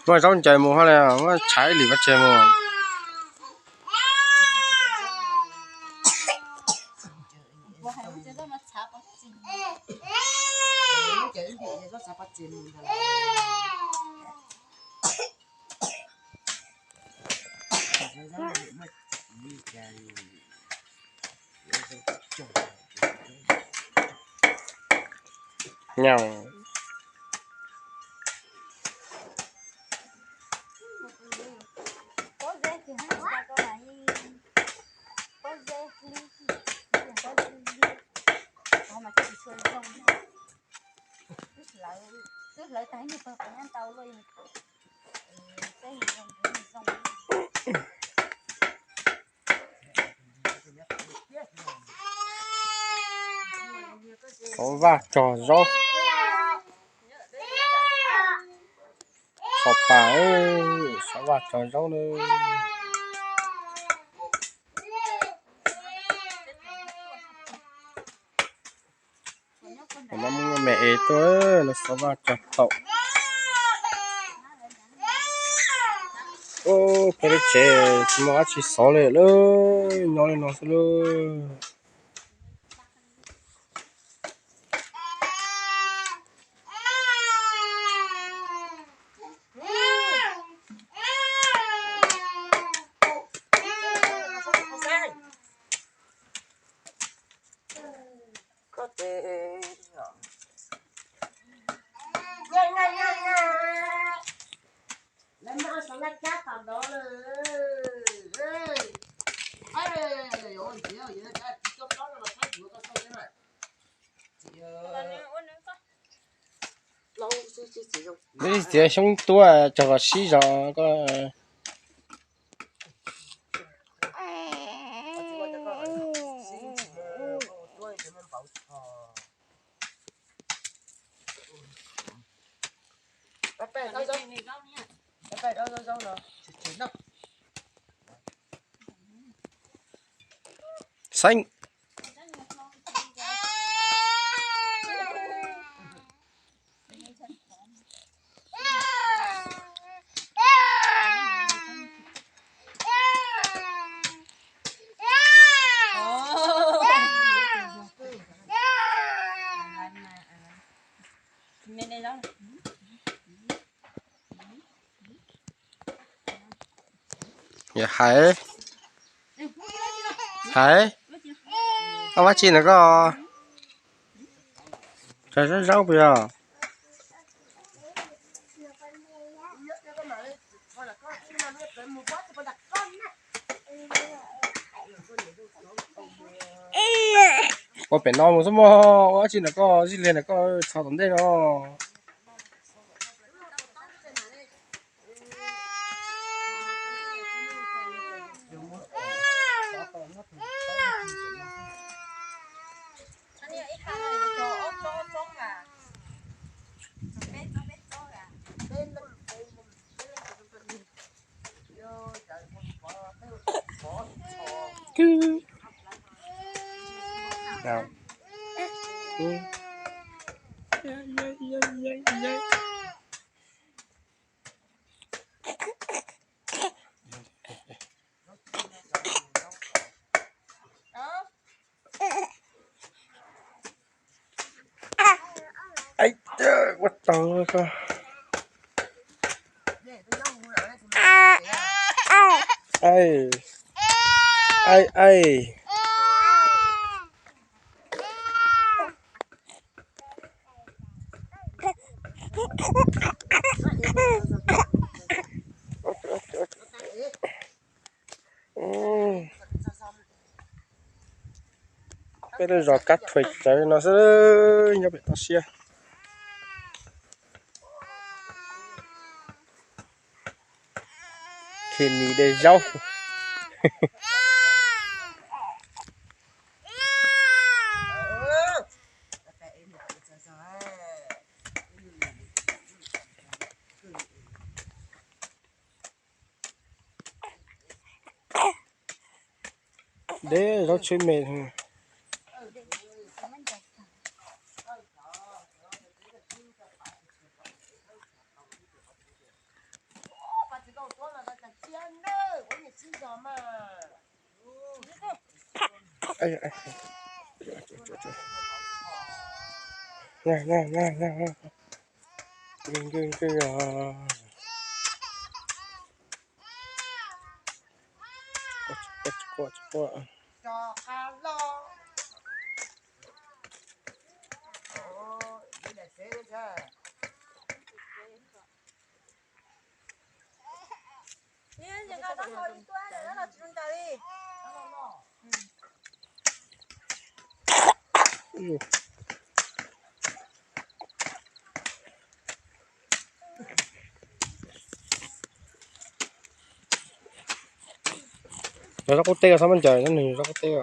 Muab zaub ncaws mus hos, muab tshav ib lim vaj tse mus. Nyaum. Xov vaj tsog zaub. Xov pas, xov vaj tsog zaub na. Mam muab me es tuaj, lawv xov vaj tsog taum. Peb lub tsev tsis muaj dab tsi xov li lawm, nyob li no xwb lauj. Txiav xyoob tuab tso kom sib zog koj. Xeeb. Hais, hais, koj ua dab tsi na koj? Tso zaub zaub puas yog? Ua pem no mus xwb mog, ua dab tsi ntawm koj, zij liag ntawm koj txog tom ntej no. Aib, ua tau koj. Aib, aib, aib. Peb lub zos Kab Thuais Tsawv no xwb, nyob pem toj siab. Khi nis de zaub. Deb zaub tsheb me. Nws rab qub teb xab mab ncaws, nws rab qub teb.